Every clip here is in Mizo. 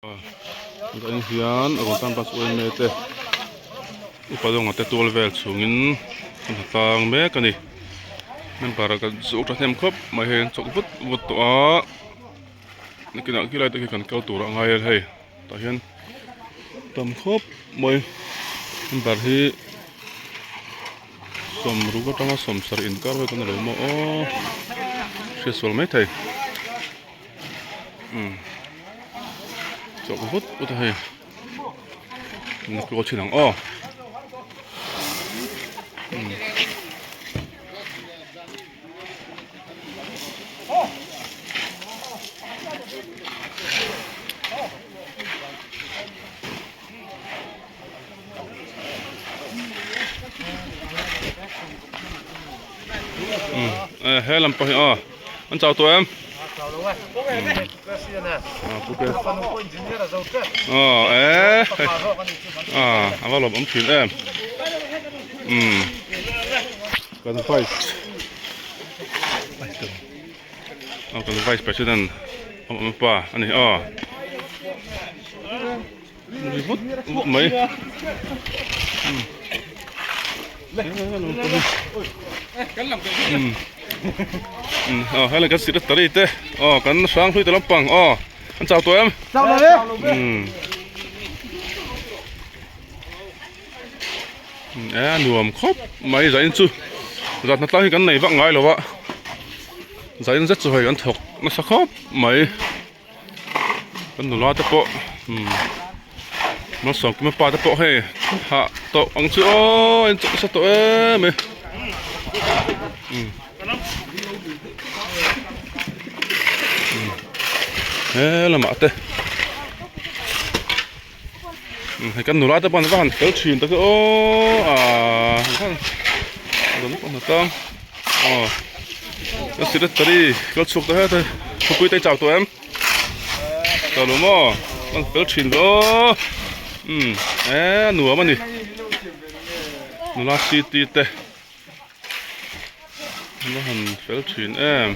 Tunah hian a rawn tan bus yma te upa dawnga te tual vel chhungin an ha tlang mek a ni member kan zawk thahnem khawp mai hei an chawk vut vut tawh a nakinah khilai te khi kan kal tur a ngai a hei tah hian tam khawp mai member hi sawmruk atanga sawmsarih inkar vel kan ni lo maw aw hriatsual maithei. Umm chawk vut vut a hei na tluak thin ang aw umm. Umm he lam pawh hi aw an chau tawh em aw eh a va lawm awm thin em umm kan vice aw kan vice president awm awm pa a ni aw. Ri vut vut mai aw helai kan secretary te aw kan hrang hlui ta lampang aw an chau tawh em e nuam khawp mai zain chu zatna tlang hi kan nei vak ngai lo a zain zet chu hei kan thawk nasa khawp mai. Kan nula te pawh umm malsawmkima pa te pawh hei hah tawh ang chu aw in chawk nasa tawh em mai umm he lamah te umm hei kan nula te pawh an va han fel thin tak e aw ah aw ka secretary kal chhuak ta het a khawpui te chau tawh em. Chau lo maw an fel thin ve aw umm e nuam a ni nula city te an va han fel thin em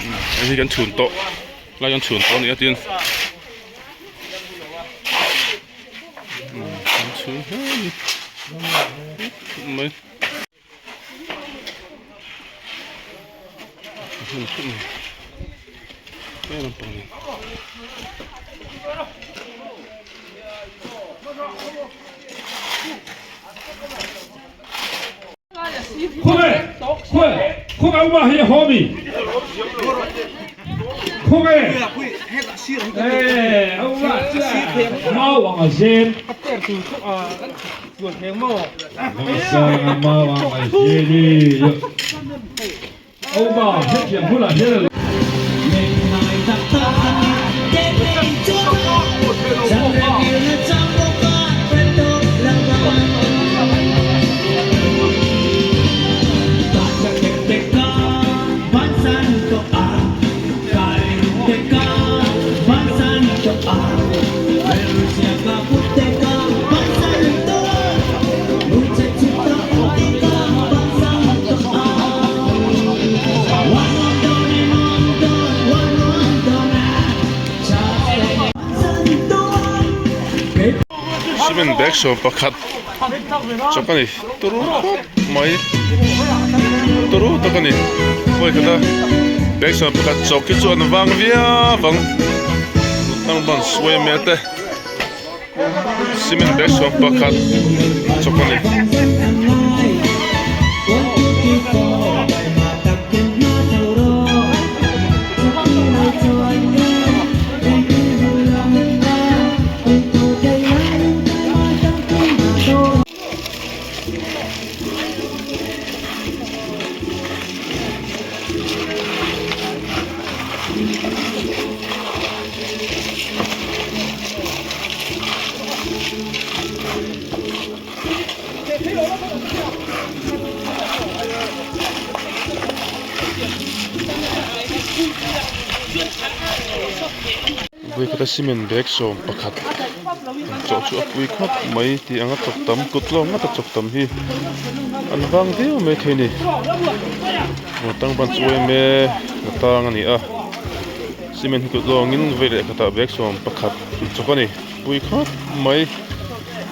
umm hei hi kan chhun tawh lai kan chhun tawh a ni a tin umm kan chhun hle a ni mai. Cement bag sawm pakhat chawk a ni turu khawp mai turu tak a ni hawi khata bag sawm pakhat chawk hi chu an vang viau ang tang ban suai hmel te. Cement bag sawm pakhat chawk a ni. Vawikhata cement bag sawm pakhat an chawh chu a pui khawp mai tih anga chawk tam kut lawng ngata chawk tam hi an vang viau mai thei a ni tang ban chu em e a tang a ni a. Cement hi kut lawngin vei leh khatah bag 11 chawk a ni pui khawp mai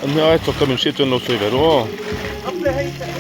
an hmel ai chawk ka min hriat chuan lo sawi ve rawh aw.